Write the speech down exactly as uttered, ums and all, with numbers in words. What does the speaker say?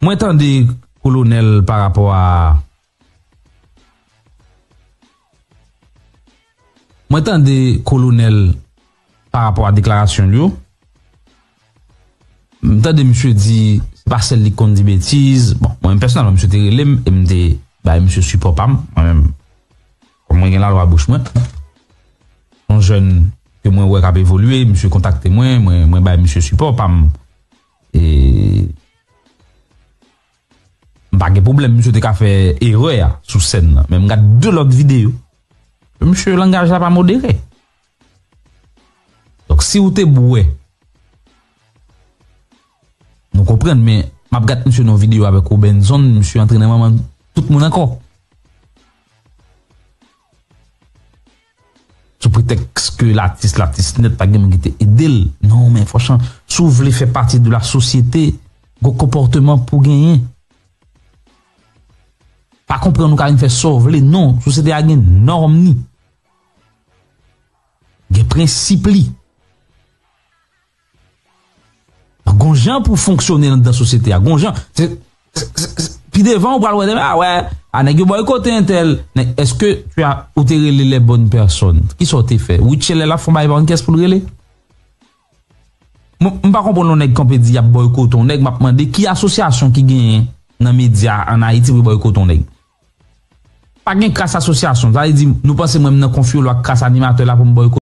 Mwen tande kolonèl pa rapò a Mwen tande kolonèl pa rapò a deklarasyon l yo. M tande misye di se pa sèl li k konn di betiz. Bon, mwen menm pèsonèlman, misye te rele m e m te bay misye sipò pa m. Mwen menm, kòm mwen gen lalwa bouch mwen, yon jèn ke mwen wè k ap evolye, misye kontakte mwen, mwen, mwen bay misye sipò pa m. E m pa gen pwoblèm, misye te ka fè erè a sou sèn nan. Men m gad de lòt videyo. Misye, langaj la pa modere. Donk, si w te bwè, nou konprann, men m ap gad misye nan yon videyo avèk Robinson, misye antre nan manman tout moun ankò. Sou pretèks ke latis, latis nèt, pa gen moun ki te ede l. Non, men franchman, si w vle fè pati de la sosyete, gon konpòteman pou genyen. Pa konprann ou ka vin fè sa w vle. Non, sosyete a gen nòm ni. Gen prensip li. Gon jan pou fonksyone anndan sosyete a. Gon jan. Se, se, se, se, pi devan, ou pral wè demen, a wè, a nèg yo bòykote entèl. Nèg, èske tu as, ou te rele les bonnes personnes? Kisa w te fè? Rutshelle la fè yon bagay pa konn kiyès pou l rele? Mwen, m pa konprann yon nèg kanpe di y ap bòykote yon nèg, m ap mande ki asosyasyon ki genyen nan medya an Ayiti pou bòykote yon nèg. Pa gen kras asosyasyon. Sa vle di, nou panse mwen m nan konfyolo ak kras animatè la pou m bòykote